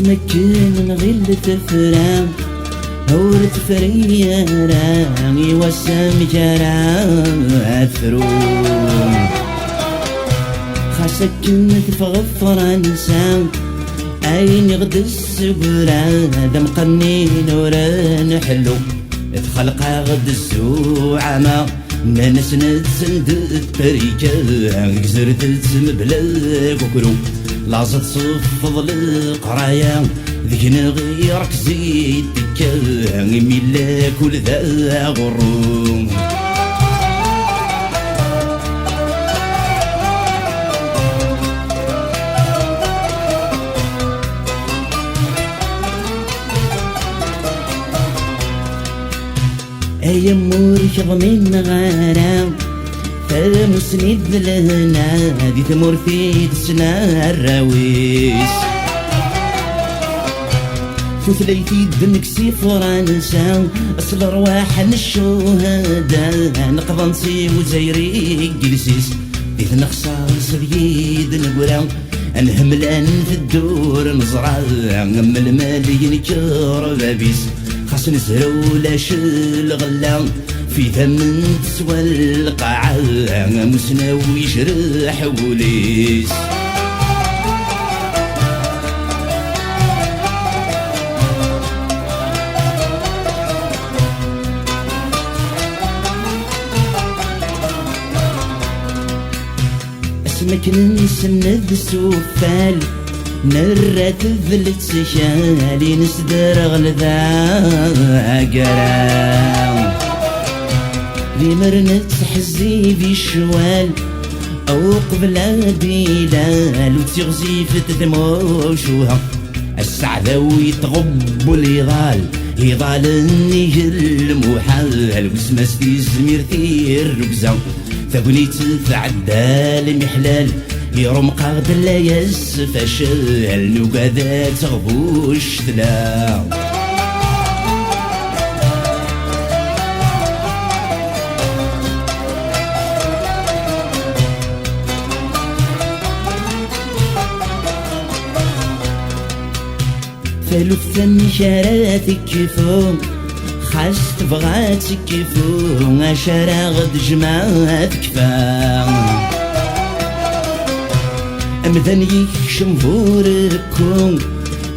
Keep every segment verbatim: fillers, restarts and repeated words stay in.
Akken nɣil tefra, ur tefri ara, i wass amek ara tefru. Xas akken teffeɣ Fransa, ayen i ɣ-d-tessegra d amqennin ur nḥellu. Txelq-aɣ-d zzuɛama, nnan-as netten d tterika, gzert-tt mebla kukru. Laẓ ad tṣeffeḍ leqraya, deg-neɣ iṛekz-it tekka, imi illa kul d aɣurru. Ay amur keḍ mi nɣara, tamusni d lehna, di tmurt i d-tesna arraw-is. Tutlayt i d-nek si Fransa, s lerwaḥ n ccuhada, neqḍen-tt i Uzayri deg iles-is. Di tnexṣaṣ d yid-negra, Anhemlan teddur neẓra, am lmal yenker bab-is. Xas nezrew ulac lɣella, fi idammen teswa lqaɛa, amusnaw yejreḥ wul-is. Asmi akken nsenned s uffal, nerra-t d lettkal i nesderɣel d agraw. Limer nettḥezzib i ccwal, uqbel ad ilal, ur tt-iɣzifet tmucuha. Aseɛdaw yettɣebbul iḍal, iḍal nnig lmuḥal, wesma-s tizmirt irrugza. Tagnit tɛedda lmiḥlal, irumq-aɣ-d layas facal, nugad ad teɣbu ccetla. Taluft amek ara tekfu, xas tebɣa ad tekfu, acu ara ɣ-d-jmeɛ tekfa. Amdan yekcem bu rekku,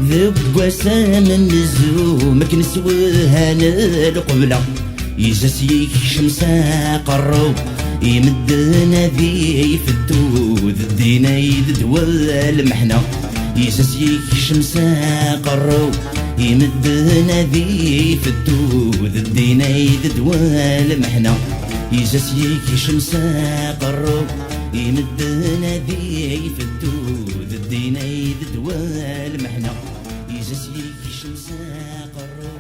deg wass amenzu, mi akken swehhan lqebla. Yis-s yekcem s aqerru, i medden ad ifettu, d ddin ay d ddwa lmeḥna. Yis-s yekcem s aqerru, i medden ad ifettu, d ddin ay d ddwa lmeḥna. Yis-s yekcem s aqerru, i medden ad ifettu, d ddin ay d ddwa lmeḥna. Yis-s yekcem s aqerru.